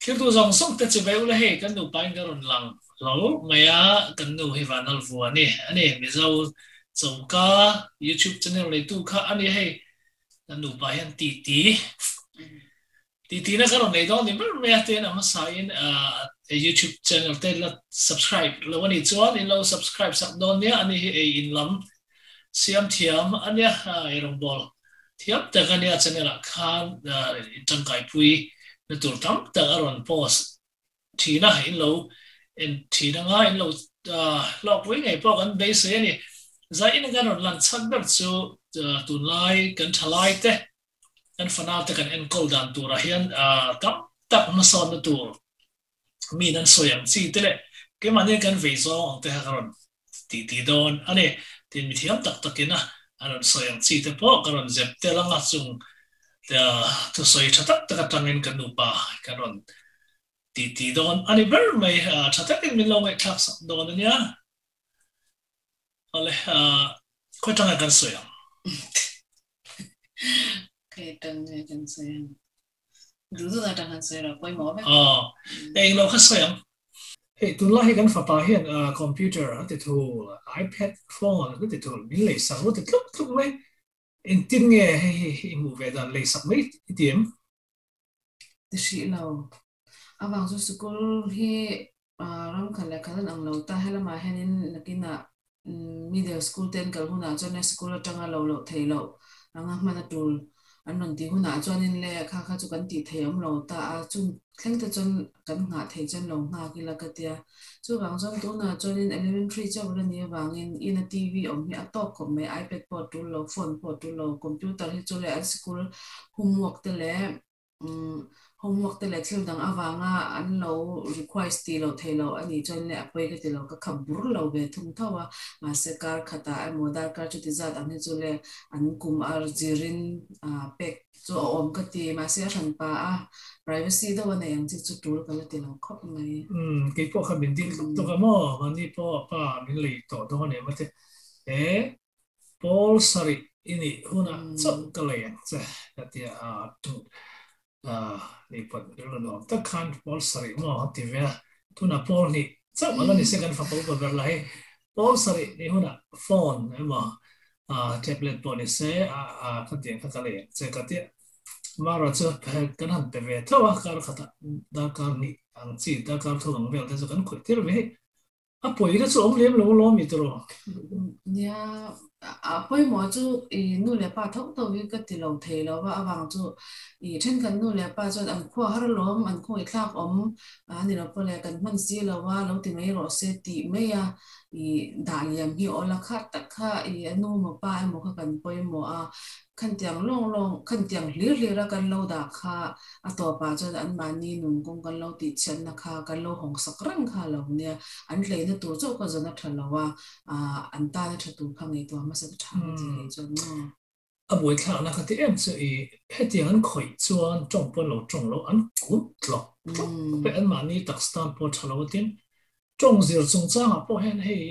Thiltu zawng zawng te chibai ula hei kan nupa in ka rawn lang hlawl mai a, kan nu hi Vanlalvuani a ni, Mizo choka YouTube channel neitu kha a ni hei, kan nupa hian titi titi na ka rawn nei dawn ni ber mai a, tin a hmasa in YouTube channel te la subscribe lo a nih chuan in lo subscribe sak dawn nia, ani hi ei in lam siam thiam a nia, eirawngbawl thiam tak a nia channel ah khan in tangkaipui na tur tam tak a rawn post thin a, in lo en thin anga in lo hlawkpui ngei pawh kan beisei a ni. Zaiin kan rawn lan chhan ber chu tunlai kan thalai te kan fanau te kan enkawl dan turah hian tam tak hmasawnna tur miin an sawi ang chi te leh keimahni kan vei zawng ang te kha ka rawn ti ti dawn a ni. Tin mi thiam tak takin a an rawn sawi ang chi te pawh ka rawn zep tel ang a, chung thusawi tha tak tak atangin kan nupa kan rawn ti ti dawn a ni ber mai. Tha takin min lo ngaihthlak sak dawn a nia. Awle, khawi tanga kan sawi ang? Khawi tanga kan sawi ang? Duh duh atang kan sawi lo, pawimawh vek. Aw, eng lo kha sawi ang. Hei, tunlai hi kan fapa hian computer a ti thul, iPad, phone a ti thul, min lei sak lo ti tluk tluk mai. Engtin nge hei hi i hmuh ve dan lei sak mai i ti em? Ti hrih lo. Avang chu sikul hi ram khat leh khat an ang lo ta, helamah hianin nakinah middle school te an kal hunah chuan sikul atanga lo loh theih loh anga hman a tul an rawn tih hunah chuanin le kha kha chu kan tih theih awm lo ta a, chung thleng te chuan kan nghah theih chuan lo nghak ila ka tia. Chuvang chuan tunah chuanin elementary chauh la nih avangin ina TV awm hi a tawk khawp mai, iPad pawh a tul lo, phone pawh a tul lo, computer hi chu le an sikul homework te leh homework te leh thil dang avanga an lo request tih loh theih loh a nih chuan le a pawi ka ti lo, ka khap bur lo ve thung tho a, mahse kar khatah emaw darkar chuti zat ang hi chu le an kum a zirin pek chu a awm ka ti, mahse a hran pa a privacy deuh a nei ang chi chu tul ka la ti lo khawp mai. Umm kei pawh kha min dil tluk tluk a maw, mahni pawh pa min lei tawh dawn em a ti, he pawl sarih i nih hunah chauh ka lei ang che ka ti a, ni pawh rilru nuam tak khan pawl sarih maw a ti ve a, tunah pawl hnih chauh a la ni se kan fapa upa ber lah hi pawl sarih nih hunah phone emaw tablet pawh ni se a ka ti ang kha ka lei ang che ka ti a, Mara chu kan han pe ve tho a, kar khatah darkar hnih ang chi darkar thum ang vel te chu kan khawih tir ve hei. A pawina chu awm lem lo alawm i tiraw? Nia, a pawimawh chu i nu leh pa tho tho hi ka ti lo thei lo va, avang chu i thenkhat nu leh pa chuan an khua har alawm, an khawngaih thlak awm a ni lo pawh le kan hman si lo a, lo ti mai rawh se tih mai a i dah liam hi awl a, kha tak kha i a nu maw pa emaw kha kan pawimawh a, khantiang lawng lawng, khantiang hlir hlir a kan lo dah kha A tawpah chuan anmahni nun kawng kan lo tihchhiatna kha kan lo hawng sak reng kha a lo nia. An hleina tur chauh kha zawn a tha lo a, an tan a tha tur kha ngaihtuah hmasa ta tha ka ti kei chuan maw. A buaithlakna ka ti em chu i hetiang an khawih chuan tawng pawn lo tawng lo an kut tlawk tlawk pek anmahni taksa tan pawh tha lo a tin tawng zir chungchangah pawh hian hei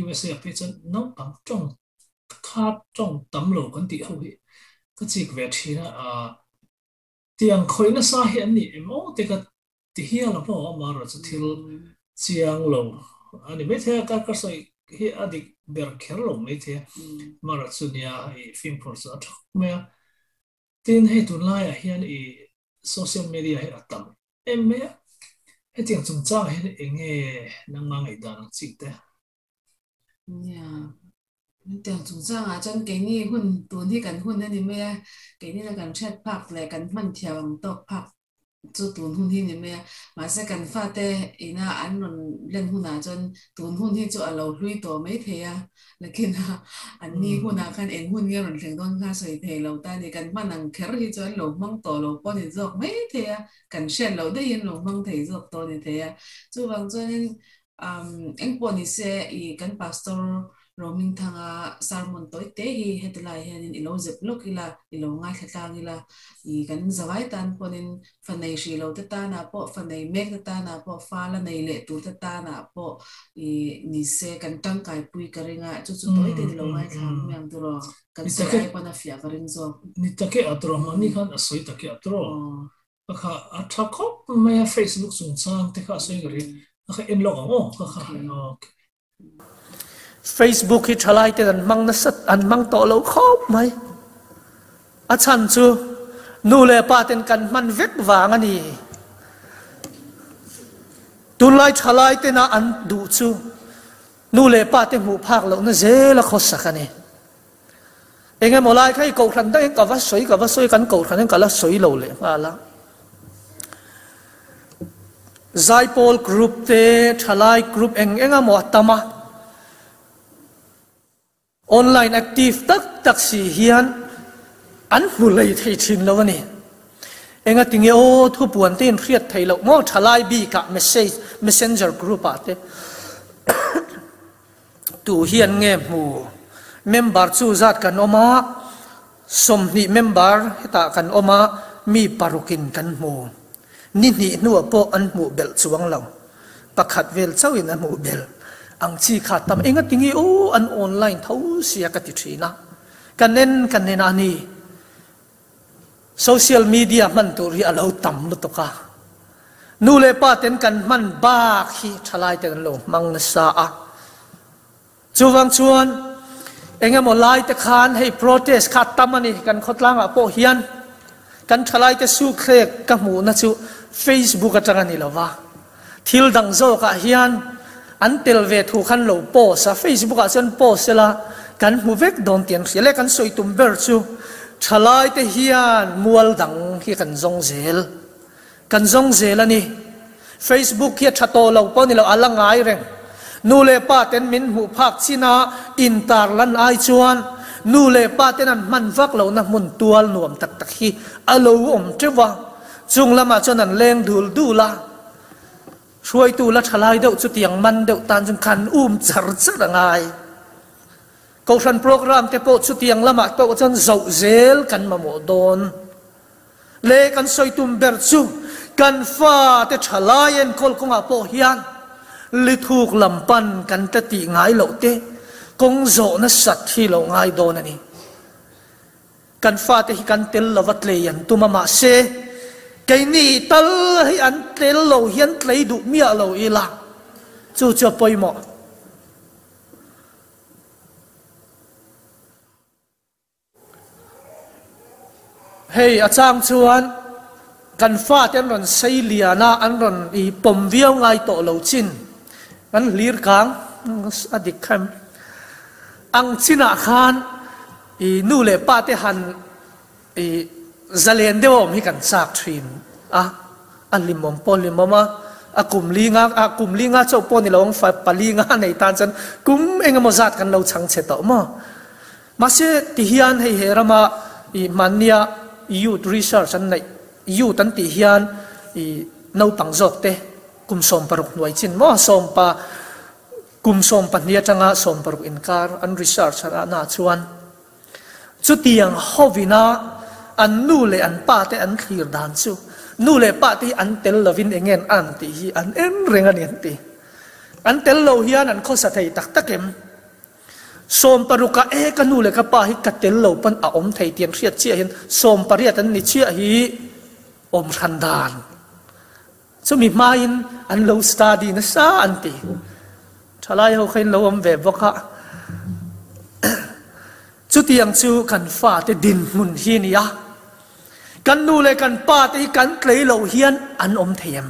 USA ah phei chuan naupang tawng kha tawng tam lo kan tih ho hi ka chik ve thin a, tiang khawih nasa hi an nih em aw te ka ti hial a maw amaherawh chu thil chiang lo a ni maithei a, ka sawi hi a dik ber kher lo maithei a, amaherawh chu nia i fimkhur chu a tha khawp mai a, tin hei tunlaiah hian i social media hi a tam em mai a, hetiang chungchangah hian eng nge nangmah ngaihdan ang chik te? Nia, hetiang chungchangah chuan keini hun tun hi kan hun a ni mai a, keini la kan hriat phak leh kan hman thiam ang tawk phak chu tun hun hi a ni mai a, mahse kan fate ina an rawn len hunah chuan tun hun hi chu a lo hlui tawh mai thei a, nakinah an ni hunah khan eng hun nge rawn thleng dawn kha sawi thei lo ta a ni, kan hman ang kher hi chu an lo hmang tawh lo pawh a ni zawk mai thei a, kan hriat loh daihin lo hmang thei zawk tawh a ni thei a, chuvang chuanin Eng pawh ni se i kan Pastor Rohmingthanga sermon tawi te hi heti lai hianin i lo zep lawk ila, i lo ngaithla tlang ila, i kan zavai tan pawnin fa nei hrih lo te tanah pawh, fa nei mek te tanah pawh, fa la nei leh tur te tanah pawh i ni se kan tangkaipui ka ring a, chu chu tawi te i lo ngaithla ang mai ang tiraw? Kan sawi ai pawn a fiah ka ring zawk. Ni take a tiraw, mahni khan a sawi take a tiraw. Kha a tha khawp mai a Facebook chungchang te kha a sawi ka ring a kha en lawk ang aw kha kha okay. Facebook hi thalai ten an hmang nasa an hmang tawh lo khawp mai. A chhan chu nu leh pa ten kan hman vek vang a ni. Tunlai thalai tena an duh chu nu leh pa te hmuh phak lohna zel a khawsak a ni. Eng emaw lai kha i kohhran dangin ka va sawi ka va sawi kan kohhran hian ka la sawi lo leh nghal a. Zaipawl group te, thalai group eng eng emaw a tam a. Online active tak tak si hian an hmu lei thei thin lo a ni. Engatinge aw thupuan te in hriat theih loh maw thalai bikah message messenger group ah te. Tu hian nge hmu? Member chu zat kan awm a, 20 member hetah kan awm a, mi parukin kan hmu. Ni hnih hnuah pawh an hmuh belh chuang lo. Pakhat vel chauhin a hmuh belh ang chi kha tam engatinge aw an online tho sia ka ti thin a. Kan en kan en a ni. Social media hman tur hi a lo tam lutuk a, nu leh pa ten kan hman bak hi thalai ten an lo hmang nasa a. Chuvang chuan engemaw lai te khan hei protest kha tam a ni kan khawtlangah pawh hian kan thalai te sukthlek ka hmuhna chu Facebook atang a ni lova, thil dang zawkah hian an tel ve thu khan lo post a, Facebook ah chuan post sela kan hmu vek dawn tih an hria le kan sawi tum ber chu thalai te hian mual dang hi kan zawng zel kan zawng zel a ni. Facebook hi a tha tawh lo pawh ni lo a la ngai reng. Nu leh pa ten min hmuh phak chin a intar lan ai chuan nu leh pa ten an hman vak lohna hmun tual nuam tak tak hi a lo awm teuh a. Chung lamah chuan an leng dul dul a, hruaitu la tha lai deuh chutiang man deuh tan chuan khan um char char a ngai. Kohhran program te pawh chutiang lamah pawh chuan zoh zel kan mamawh dawn. Le kan sawi tum ber chu kan fate tha lai enkawl kawngah pawh hian lithuk lam pan kan ta tih ngai loh te kawng zawh nasat hi lo ngai dawn a ni. Kan fate hi kan tel lova tlei an tum a, mahse keini tal hi an tel lo hian tlei duh miah lo ila, chu chu a pawimawh. Hei a chang chuan kan fate an rawn sei lian a, an rawn i pawm viau ngai tawh lo chin, kan hlir kang a dik kha em? Ang chinah khan I nu leh pa te han i zalen deuh a awm hi kan chak thin a, a hlimawm pawh hlimawm a, a kum li nga a kum li nga chauh pawh ni lo ang fa pali nga nei tan chuan kum eng emaw zat kan lo chhang chhe tawh maw. Mahse ti hian hei he rama i hmannia youth research an neih youth an tih hian i naupang zawk te kum 16 hnuai chin maw sawmpa Kum 12 atanga 60 inkar an research a na chuan chutiang hovina an nu leh an pa te an thlir dan chu nu leh pa te hi an tel lovin eng nge an an tih hi an en reng a ni an ti. An tel lo hian an khawsa thei tak tak em? 60 ah e ka nu leh ka pa hi ka tel lo pawn a awm thei tih an hriat chiah hian 18 an ni chiah hi awm hran dan. Chumi hmain an lo study nasa an ti. Thalai ho kha in lo awm ve bawk a. Chutiang chu kan fate dinhmun hi a ni a. Kan nu leh kan pa te hi kan tlei loh hian an awm thei em?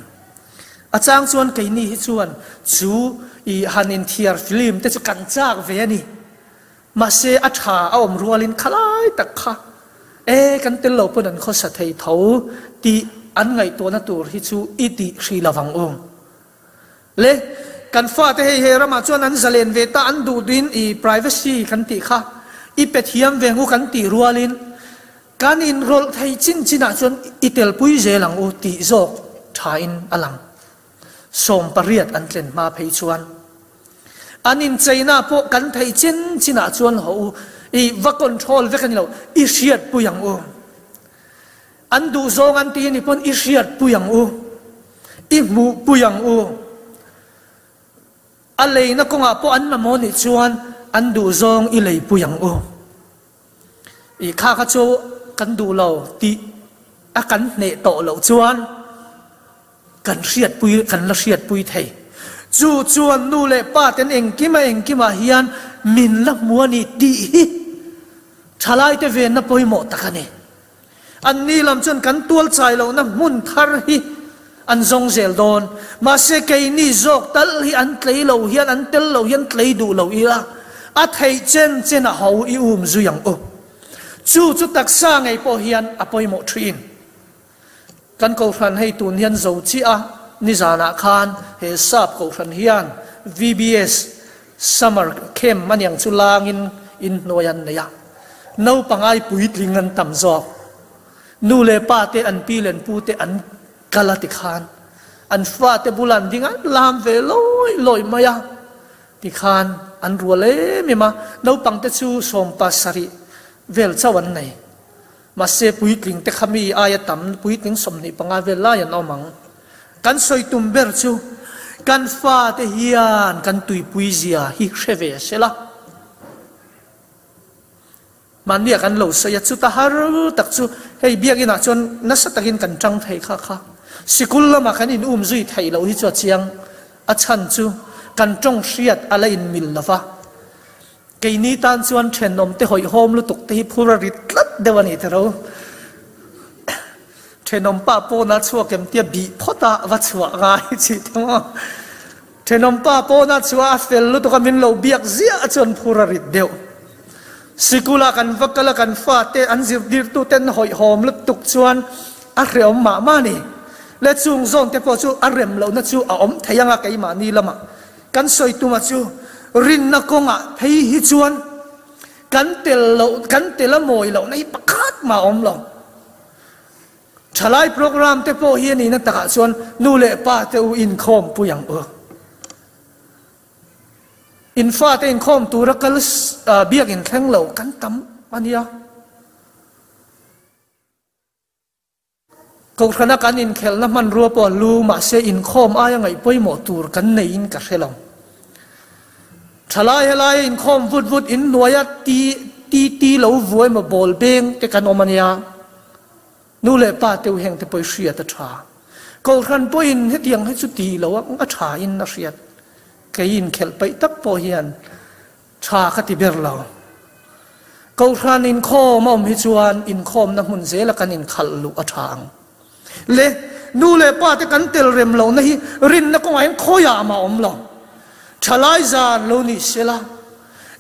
A chang chuan keini hi chuan chu i han inthiar film te chu kan chak ve a ni. Mahse a tha a awm rualin khalai tak kha e kan tel lo pawn an khawsa thei tho tih an ngaihtuahna tur hi chu i tih hri lo vang u. Le kan fate hei he ramah chuan an zalen ve ta an duh duhin i privacy kan tih kha i pe thiam ve ngu kan tih rualin kan inrawlh thei chin chinah chuan i telpui zel ang u tih zawk thain a lang. 18 an tlen hma phei chuan an incheina pawh kan thei chin chinah chuan haw u i va control vek a ni lo i hriatpui ang u. An duh zawng an ti a ni pawn i hriatpui ang u, i hmuhpui ang u. A leina kawngah pawh an mamawh nih chuan an duh zawng i leipui ang u. I kha kha chu kan duh lo tih. a kan hneh tawh loh chuan kan hriatpui kan la hriatpui thei. Chu chuan nu leh pa ten engkima engkimah hian min la hmu a ni tih hi thalaite venna pawimawh tak a ni. Anni lam chuan kan tual chai lohna hmun thar hi an zawng zel dawn. Mahse keini zawk tal hi an tlei lo hian an tel lo hian tlei duh lo ila a theih chen chen a ho i um zui ang u. Chu chu taksa ngei pawh hian a pawimawh thin. Kan kohhran hei tun hian zo chiah a, nizanah khan he sap kohhran hian VBS Summer Camp a niang chu langin inhnuai an nei a. Naupang ai puitling an tam zawk. Nu leh pa te an pi leh an pu te an kal a tikhan an fate bulah an ding a, an lam ve lawi lawi mai a tikhan an rual em em a. Naupang te chu 70 vel chauh an nei. Mahse puitling te kha mi aia tam puitling 25 vel lai an awm ang. Kan sawi tum ber chu kan fate hian kan tuipui zia hi hre ve sela. Mahnia kan lo sawi a, chuta har tak chu hei biakinah chuan nasa takin kan tang thei kha kha. Sikul lamah kan in um zui theih loh hi chu a chiang. A chhan chu kan tawng hriat a la inmil lova. Keini tan chuan thenawm te hawihhawm lutuk te hi phur a rit tlat deuh a ni tiro. Thenawm pa pawna chhuak em tia bih phawt a va chhuah ngai chi te maw. Thenawm pa pawna chhuah a fel lutuk a min lo biak ziah chuan phur a rit deuh. Sikula kan va kal a kan fate an zirtirtu ten hawihhawm lutuk chuan a hreawm mah mah a ni. Le chung zawn te pawh chu a rem lohna chu a awm thei ang a keimahni lamah. Kan sawi tuma chu rinna kawngah phei hi chuan kan tel loh, kan tel a mawi lohna hi pakhat mah a awm lo. Thalai program te pawh hi a nihna takah chuan nu leh pa te u inkhawm pui ang u. In fate inkhawm tura kal biak inthleng lo kan tam a nia. Kohhrana kan inkhelhna hmanrua pawh a lu, mahse inkhawm aia ngaih pawimawh tur kan neiin ka hre lo. Thalai helaia inkhawm vut vut inhnuaia ti ti ti lo vuai emaw bawl beng te kan awm a nia. Nu leh pa te u heng te pawh i hriat a tha. Kohhran pawhin hetiang hi chu ti lo ang a tha in a hriat. Kei inkhelh paih tak pawh hian Tha ka ti ber lo. Kohhran inkhawm a awm hi chuan inkhawmna hmun zela kan inkhalh luh a tha ang. Le, nu leh pa te kan tel rem lohna hi rinna kawngah hian khawiah mah a awm lo. Thalai zan lo ni sela,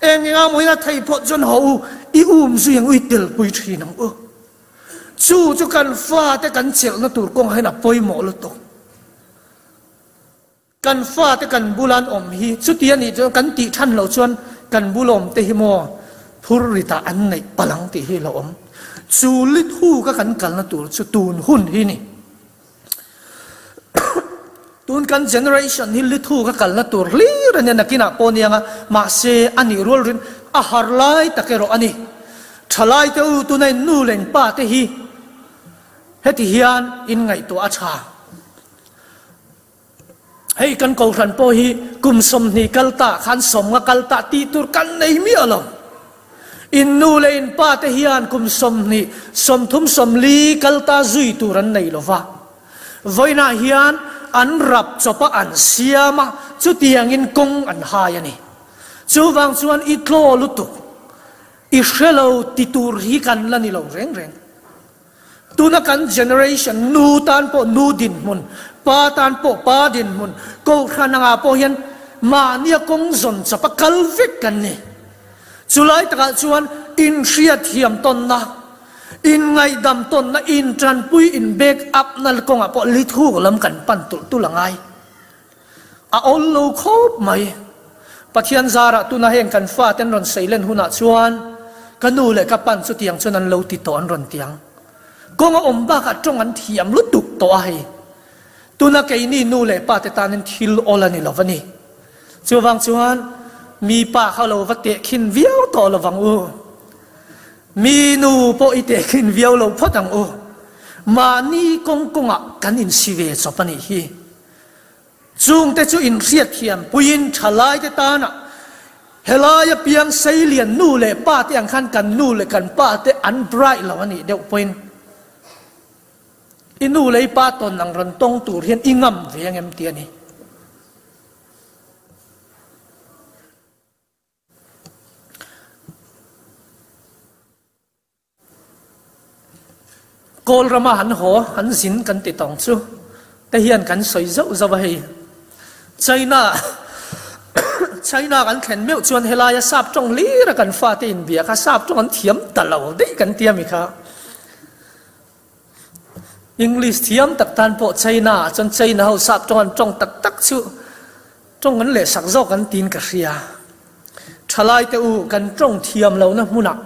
eng enga maw hian a thei phawt chuan haw u, i um zui ang u, i telpui thin ang u. Chu chu kan fate kan chelhna tur kawngah hian a pawimawh lutuk. Kan fate kan bula an awm hi chuti a nih chuan kan tih than loh chuan kan bulawm te hi maw phur ritah an neih palh ang tih hi lo awm. Chu lithu ka kan kalna tur chu tun hun hi ni. Tun kan generation hi lithu ka kalna tur hlir a nia nakinah pawh nia nga mahse a nih rual rin a har lai tak erawh a ni. Thalai te u tuna in nu leh in pa te hi heti hian in ngaihtuah a tha. Hei kan kohhran pawh hi kum 20 kal ta khan 50 kal ta tih tur kan nei miah lo. In nu leh in pa te hian kum 20, 30, 40 kal ta zui tur an nei lo va. Vawiinah hian an rap chawp a an siam a, chutiangin kawng an hai a ni. Chuvang chuan i tlaw lutuk, i hre lo ti tur hi kan la ni lo reng reng. Tuna kan generation nu tan pawh nu dinhmun, pa tan pawh pa dinhmun, kohhran angah pawh hian mahnia kawng zawn chawp a kal vek kan ni. Chulai takah chuan inhriatthiam tawnna, inngaihdam tawnna, intanpui, in back up na kawngah pawh lithuk lam kan pan tulh tulh a ngai. A awl lo khawp mai. Pathian zarah tuna heng kan fate an rawn sei len hunah chuan ka nu leh ka pan chutiang chuan an lo ti tawh an rawn ti ang. Kawng a awm bakah tawng an thiam lutuk tawh a hei. Tuna keini nu leh pa te tanin thil awl a ni lo va ni. Chuvang chuan mi pa kha lo va tehkhin viau tawh lo vang u. Mi nu pawh i tehkhin viau lo phawt ang u. Mahni kawng kawngah kan insi ve chawp a nih hi. Chungte chu inhriatthiam puiin thalaite tana helaia piang seilian nu leh pa te ang khan kan nu leh kan pa te an bright lo a nih deuh pawhin. I nu leh i pa tawn ang rawn tawng tur hian i ngam ve ang em tih a ni. Kawl rama han haw, han zin kan ti tawng chu te hian kan sawi zauh zauh a hei. China China kan thlen meuh chuan helaia sap tawng hlir a kan fate inbia kha sap tawng an thiam ta lo daih kan ti a mi kha. English thiam tak tan pawh China ah chuan China ho sap tawng an tawng tak tak chu tawng an lehsak zawk an tiin ka hria. Thalai te u kan tawng thiam lohna hmunah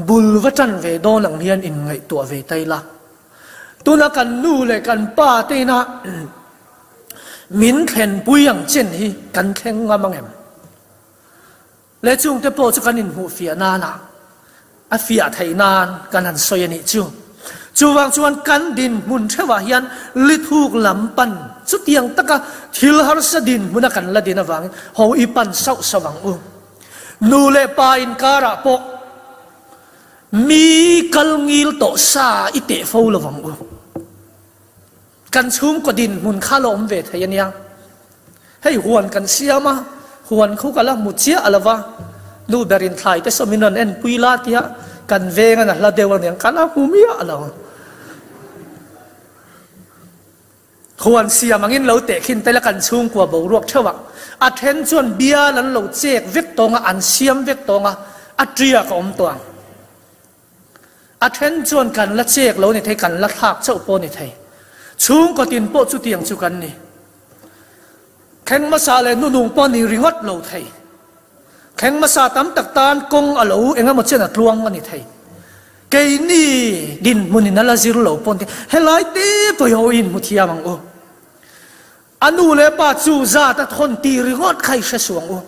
bul va tan ve dawn ang hian inngaihtuah ve ta ila. Tuna kan nu leh kan pa te ina min thlenpui ang chen hi kan thleng ngam ang em? Le chungte pawh chu kan inhmuh fiah nana a fiah theih nan kan han sawi a nih chu. Chuvang chuan kan dinhmun theuhah hian lithuk lam pan chutiang taka thil harsa dinhmuna kan la din avangin ho i pan sauh sauh ang u. Nu leh pa inkarah pawh mi kal ngil tawh sa i teh fo lo vang u. Kan chhungkaw dinhmun kha la awm ve thei a nia. Hei huan kan siam a, huan khu ka la hmu chiah a lo va, nu berin thlai te sawmin rawn en pui la tia kan veng a na hla deuh aniang ka la hmu miah lo. Huan siam angin lo tehkhin tel a kan chhungkua boruak theuh a, a then chuan bial an lo chek vek tawng a, an siam vek tawng a, a tiak a awm tawh ang. A then chuan kan la chek lo ni thei, kan la thlak chauh pawh ni thei. Chhungkaw tin pawh chutiang chu kan ni. Thleng hmasa leh hnunung pawh ni ringawt lo thei. Thleng hmasa tam tak tan kawng a lo eng emaw chen a tluang a ni thei. Keini dinhmunin a la zir lo pawh ni thei. Helai te pawh hi ho inhmu thiam ang u. A nu leh pa chu zat a thawn tih ringawt kha i hre suang u.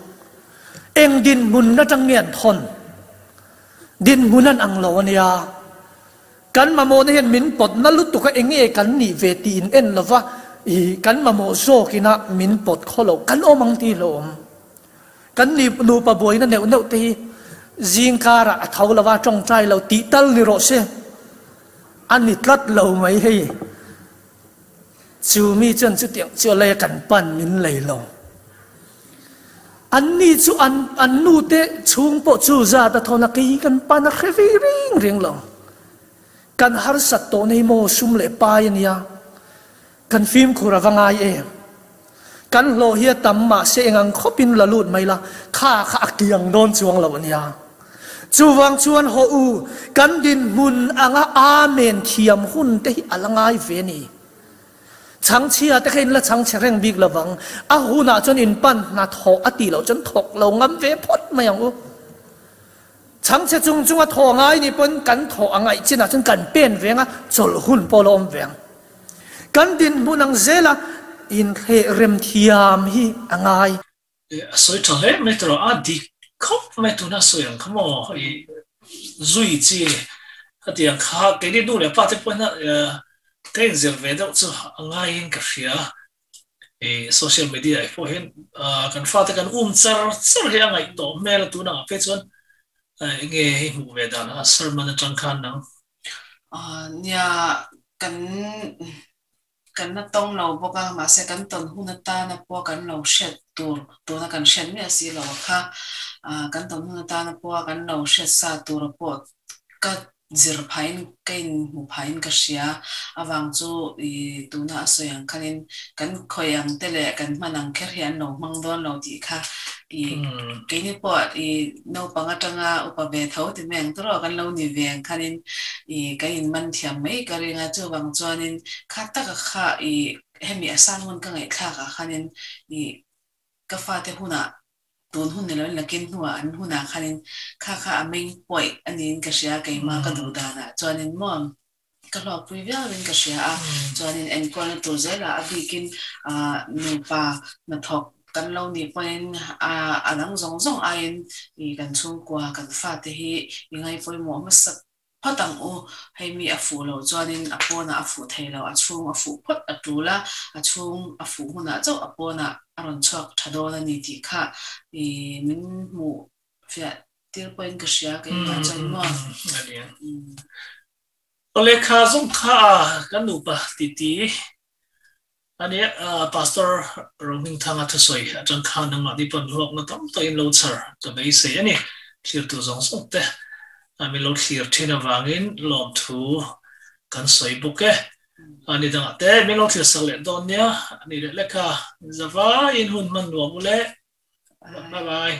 Eng dinhmun atang nge an thawn? Dinhmun an ang lo a nia. Kan mamawhna hian min pawt na lutuk a, eng nge kan nih ve tih in en lo va, i kan mamawh zawkina min pawt khaw lo, kan awm ang tih hlauhawm. Kan ni nupa buaina neuh neuh te hi zingkarah a tho lo va, tawngtai lo tih tal ni rawh se. A ni tlat lo mai hei. Chu mi chuan chutiang chu a lei a kan pan min lei lo. An ni chu an an nu te chhung pawh chu zat a thawn a kei kan pan a hre ve reng reng lo. Kan harsat tawh nei maw sum leh pai a nia. Kan fimkhur a va ngai em. Kan hlawh hi a tam mahse eng ang khawpin la lut mai la, kha kha a kiang dawn chuang lo a nia. Chuvang chuan haw u, kan dinhmun anga Amen thiam hun te hi a la ngai ve a ni. Chhangchhia te kha in la chhangchhe reng bik lovang, a hunah chuan in pan hna thawh a tih loh chuan thawk lo ngam ve phawt mai ang u. Chhangchhe chung chunga thawh ngai nih pawn kan thawh a ngaih chinah chuan kan pen veng a, chawlh hun pawh la awm veng. Kan dinhmun ang zela inthleh rem thiam hi a ngai. A sawi tha hle mai tawh a, dik khawp mai tuna sawi ang kha maw i zui chi khatiang kha keini nu leh pa te pawhin ka inzir ve deuh chu a ngaiin ka hria. I social media ah pawh hian kan fate kan um char char hi a ngaih tawh hmel a tunah phei chuan enge hei hmuh ve dan a sermon atang khan nang. Nia kan kan la tawng lo bawk a, mahse kan tawn hun atana pawh kan lo hriat tur tuna kan hriat miah si lo a kha kan tawn hun atana pawh kan lo hriat sa tur pawh ka zir phahin ka inhmu phahin ka hria avang chu i tuna a sawi ang khanin kan khawi ang te leh kan hman ang kher hi an lo hmang dawn lo tih kha i keini pawh i naupang atanga upa ve tho ti mai ang tawrh kan lo ni ve ang khanin i kan inman thiam mai ka ring a chuvang chuanin kha taka kha i hemi a sermon ka ngaihthlak ah khanin i ka fate hunah tun hun ni loin lakin hnuah an hunah khanin kha kha a meng pawih a niin ka hria keimah ka duh danah chuanin maw ka hlawkpui viauin ka hria a, chuanin enkawlna tur zelah a bikin nupa hnathawk kan lo nih pawhin a dang zawng zawng aiin kan chhungkua kan fate hi i ngaihpawimawh hmasa phawt ang u, hei mi a fuh loh chuanin a pawnah a fuh thei lo, a chhung a fuh phawt a tul a, a chhung a fuh hunah chauh a pawnah a rawn chhuak tha dawn a ni tih kha min hmuh fiah tir pawhin ka hria keimah chuan maw. Awle kha zawng kha a kan nupa titi ania Pastor Rohmingthanga thusawi atang khan nangmah ni pawn hlawkna tam takin lo chhar ka beisei a ni. Thlirtu zawng zawng te min lo thlir thin avangin lawmthu kan sawi bawk e. Ani dangah te min lo thlir sak leh dawn nia. Ani leh leka zavaiin hun hman nuam u le. Bye bye.